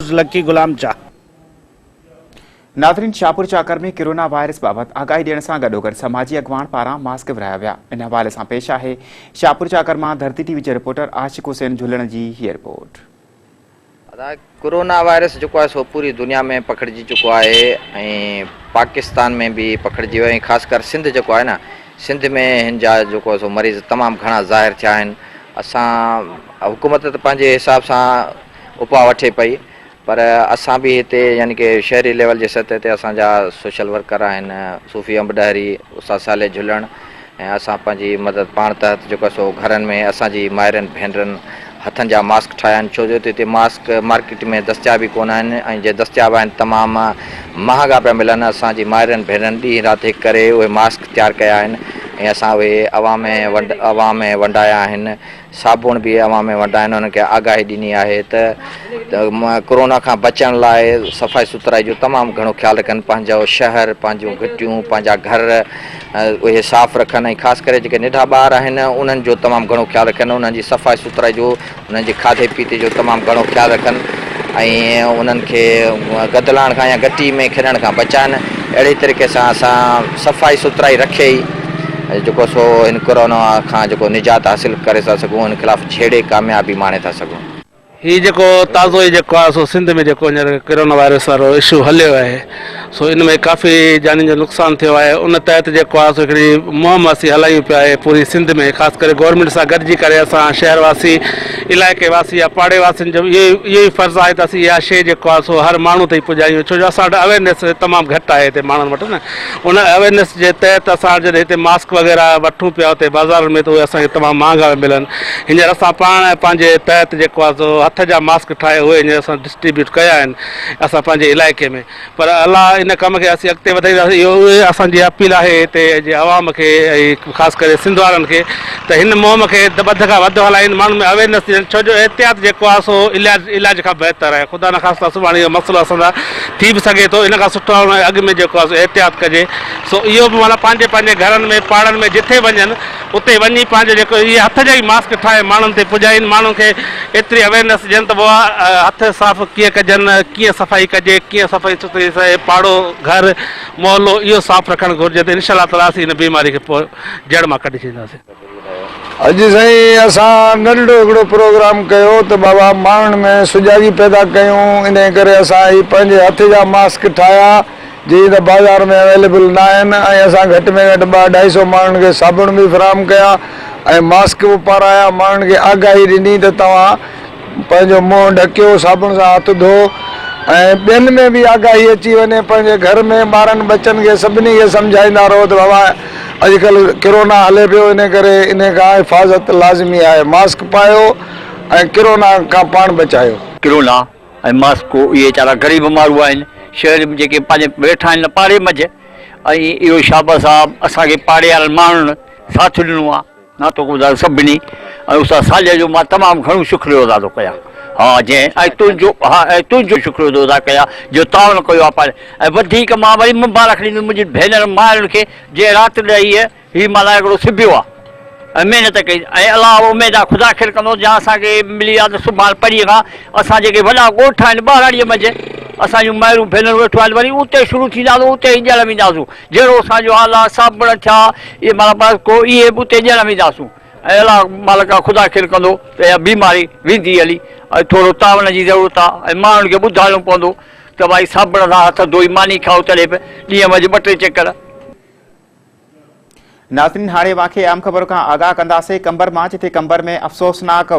News, لڪي غلام شاهه. ناظرين شاهپور چاڪر ۾ corona virus بابت آگاهي ڏيڻ سان گڏوگڏ سماجي اڳواڻ پاران ماسڪ ورهايا ويا ان حوالي سان پيش آهي شاهپور چاڪر مان ڌرتي ٽي وي جي رپورٽر عاشق حسين جهلڻ جي هيء رپورٽ. ادا ڪرونا وائرس جيڪو آهي سو پوري دنيا ۾ پکڙجي چڪو آهي ۽ پاڪستان ۾ به پکڙجي ويو ۽ خاص ڪر سنڌ جيڪو آهي نه سنڌ ۾ هن جا جيڪو آهي سو مريض تمام گهڻا ظاهر ٿيا آهن اسان حڪومت ته پنهنجي حساب سان اپاء وٺي پئي پر اسان به هتي يعني ڪه شهري ليول جي سطح تي اسان جا سوشل ورڪر آهن صوفي انب ڏهري، استاد صالح جهلڻ ۽ اسان پنهنجي مدد پاڻ تحت جيڪو آهي سو گهرن ۾ اسان جي مائرن ڀينرن هٿن جا ماسڪ ٺاهيا آهن ڇو جو هتي ماسڪ مارڪيٽ ۾ دستياب ئي ڪونه آهن ۽ جي دستياب آهن تمام مهانگا پيا ملن اسان جي مائرن ڀينرن ڏينهن رات هڪ ڪري اهي ماسڪ تيار ڪيا آهن ۽ اسان اهي عوام ۾ عوام ۾ ونڊايا آهن صابڻ به عوام ۾ ونڊائن انهن کي آگاهي ڏني آهي ته ڪورونا کان بچڻ لاء صفائي سٿرائي جو تمام گهڻو خيال رکن پنهنجو شهر پنهنجون گهٽيون پنهنجا گهر اهي صاف رکن ۽ خاص ڪري جيڪي ننڍا ٻار آهن انهن جو تمام گهڻو خيال رکن انهن جي صفائي سٿرائي جو انهن جي کاڌي پيتي جو تمام گهڻو خيال رکن ۽ انهن کي گدلاڻ کان يا گهٽي ۾ کيڏڻ کان بچائن اهڙي طريقي سان اسان صفائي سٿرائي رکي ئي جيڪو سو هن ڪورونا کان جيڪو نجات حاصل ڪري ٿا سگهون هن خلاف جهيڙي ڪاميابي ماڻي ٿا سگهون. هي جيڪو تازو ئي جيڪو آهي سو سنڌ ۾ جيڪو هينئر ڪورونا وائرس وارو اشو هليو آهي سو ان ۾ ڪافي جانين جو نقصان ٿيو آهي ان تحت جيڪو آهي سو هڪڙي مهم اسين هلايون پيا آهي پوري سنڌ ۾ خاص ڪري گورنمينٽ سان گڏجي ڪري اسان شهر واسي علائقي واسي يا پاڙي واسين جو اهو اهو ئي فرض آهي ته اسين اها شيء جيڪو آهي سو هر ماڻهو تائين پڄايون ڇو جو اسان وٽ اويرنيس تمام گهٽ آهي هتي ماڻهن وٽ نه ان اويرنيس جي تحت اسان جڏهن هتي ماسڪ وغيره وٺون پيا اتي بازارن ۾ ته اهي اسان کي تمام مهانگا پيا ملن. هينئر اسان پاڻ پنهنجي تحت جيڪو آهي سو هٿ جا ماسڪ ٺاهي اهي هينئر اسان ڊسٽريبيوٽ ڪيا آهن اسان پنهنجي علائقي ۾ پر الله ان ڪم کي اسين اڳتي وڌائينداسين اهو اهي اسان جي اپيل آهي هتي جي عوام کي ۽ خاص ڪري سنڌ وارن کي ته هن مهم کي وڌ کان وڌ هلائين ماڻهن ۾ اويرنيس ڏين ڇو جو احتياط جيڪو آهي سو علاج علاج کان بهتر آهي خدا نخواسته سڀاڻي اهو مسئلو اسان سان ٿي به سگهي ٿو ان کان سٺو آهي ان اڳ ۾ جيڪو آهي سو احتياط ڪجي سو اهو به معنيٰ پنهنجي پنهنجي گهرن ۾ پاڙن ۾ جٿي وڃن اتي وڃي پنهنجو جيڪو اهي هٿ جا ئي ماسڪ ٺاهي ماڻهن تي پڄائين ماڻهن کي ايتري اويرنيس ڏين ته بابا هٿ صاف ڪيئن ڪجن ڪيئن صفائي ڪجي ڪيئن صفائي سٿري پاڙو گهر محلو اهو صاف رکڻ گهرجي ته انشاء الله تعاليٰ اسين هن بيماري کي پوء جڙ مان ڪڍي ڇڏينداسين. اڄ سائين اسان ننڍڙو هڪڙو پروگرام ڪيو ته بابا ماڻهن ۾ سجاڳي پيدا ڪيون انهي ڪري اسان هي پنهنجي هٿ جا ماسڪ ٺاهيا جي ته بازار ۾ اويليبل نه آهن ۽ اسان گهٽ ۾ گهٽ ٻه اڍائي سو ماڻهن کي صابڻ به فراهم ڪيا ۽ ماسڪ به پارايا ماڻهن کي آگاهي ڏني ته توهان پنهنجو منهن ڍڪيو، صابڻ سان هٿ ڌو ۽ ٻين ۾ به آگاهي اچي وڃي، پنهنجي گهر ۾ ٻارن ٻچن کي سڀني کي سمجهائيندا رهو ته بابا اڄڪلهه ڪرونا هلي پيو انهي ڪري انهي کان حفاظت لازمي آهي، ماسڪ پايو ۽ ڪرونا کان پاڻ بچايو. ڪرونا ۽ ماسڪ اهي ويچارا غريب ماڻهو آهن شهر ۾ جيڪي پنهنجي ويٺا آهن پاڙي منجهه ۽ اهو شابس آ اسان کي پاڙي وارن ماڻهن ساٿ ڏنو آ. ناتو گذار سڀني ۽ استاد صالح جو مان تمام گهڻو شڪريو ادا ٿو ڪيان ها جنهن ۽ تنهنجو ها ۽ تنهنجو شڪريو ٿو ادا ڪيان جو تعاون ڪيو آ پاڻ ۽ وڌيڪ مان وري مبارڪ ڏيندس منهنجي ڀينر مائرن کي جنهن رات ڏهي هي مان لاء هڪڙو سبيو آ ۽ محنت ڪئي ۽ الله اميد آ خدا خير ڪندو جا اسان کي ملي آ ته سڀاڻ پرينء کان اسان جيڪي وڏا ڳوٺ آهن ٻهراڙيء منجهه اسان جون مائرون ڀينرون ويٺيون آهن وري اتي شروع ٿينداسون اتي ئي ڏيڻ وينداسون جهڙو اسان جو حال آ صابڻ ٿيا اهي معنيٰ بس ڪو اهي به اتي ڏيڻ وينداسون ۽ الله مالڪ آ خدا خير ڪندو ته اها بيماري ويندي هلي ۽ ٿورو تعاون جي ضرورت آ ۽ ماڻهن کي ٻڌائڻو پوندو ته ڀائي صابڻ سان هٿ ڌوئي ماني کائو تڏهن به ڏينهن منجهه ٻه ٽي چڪر. ناظرين هاڻي اوهان کي اهم خبر کان آگاهه ڪنداسين قمبر مان جتي قمبر ۾ افسوسناڪ.